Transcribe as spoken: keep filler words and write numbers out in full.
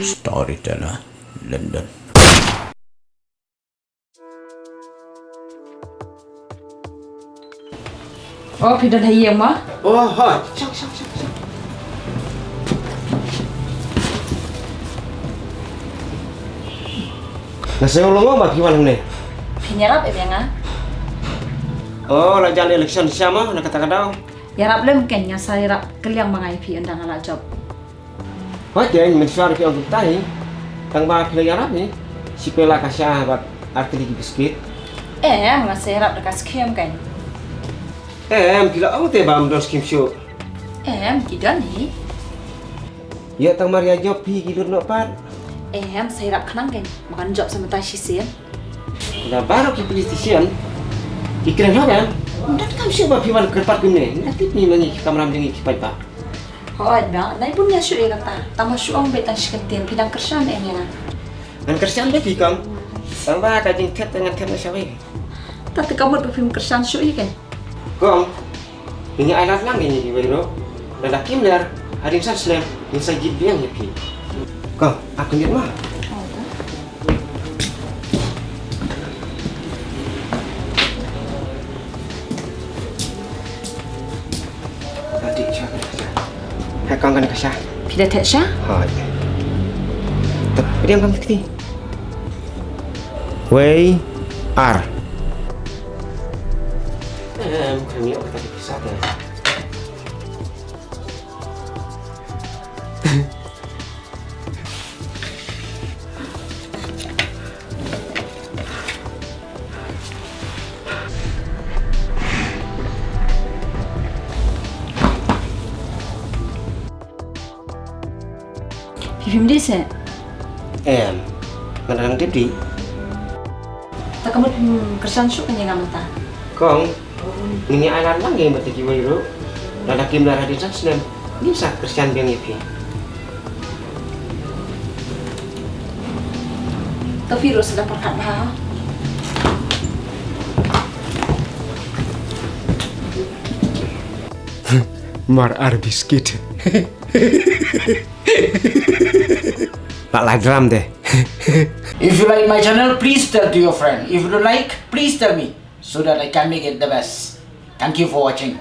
Storyteller, London. Oh, phi don ha ïing mo? Oh, hooid. Shong, shong, shong, shong. Nga sngew lyngngoh ba phi wan hangne. Phin ïarap ïa nga? Oh, la jan election shisha mo, na kata ka daw. Ïarap lem kein, nga sa ïarap kylliang ma nga ïa phi ynda nga la jop. Hooid kein, mynshuwa phi ong kumta hi. Tang ba phi la ïarap hi. Shi pela ka sha bad ar tylli ki biskit. Em, nga sa ïarap da ka skim kein. Em, phi la ong te bam don skim shuh. Em, ki don hi. Ïa tang mar ïa jop phi ki lut noh pat. Em, sa ïarap khnang kein. Ba kan jop sa mynta shisien. Da baroh ki politician ki kren hok em. Ym donkam shuh ba phi wan kyrpad kumne. Nga tip ngi ma ngi ki kamram jong ngi ki paidbah. Hooid ba, nai bun ïa shuh ïa kata. Tang ba shu ong beit tang shi kyntien, phi dang kyrshan em ïa nga? Ngan kyrshan beit hi kong. Tang ba ka jingthet te ngan thet na shawei. Ta te ka mut ba phim kyrshan shuh ïa kein. Kong, ngin ïa ai lad lang ïa ngi kiwei ruh. Lada kim ler hadien san snem ngin sa jied biang ïa phi. Kong, ap khyndiat ma. Ati sha ka sha. Hai kong, kane ka sha. Phi da theh sha? Hai. Tep, pdiang kong kti. Wei, ar. Em, kami apa tadi kisah tu? Phi phim dih seh? Em, nga dang dip dih. Ta ka mut phim kyrshan shuh kein ïa nga mynta. Kong, ngin ïa ai lad lang ïa nga bad kiwei ruh. Lada kim ler hadien san snem ngin sa kyrshan biang ïa phi. To phi ruh sa da pyrkhat bha. Mar ar biskit. Pak la gram deh. If you like my channel, please tell to your friend. If you don't like, please tell me so that I can make it the best. Thank you for watching.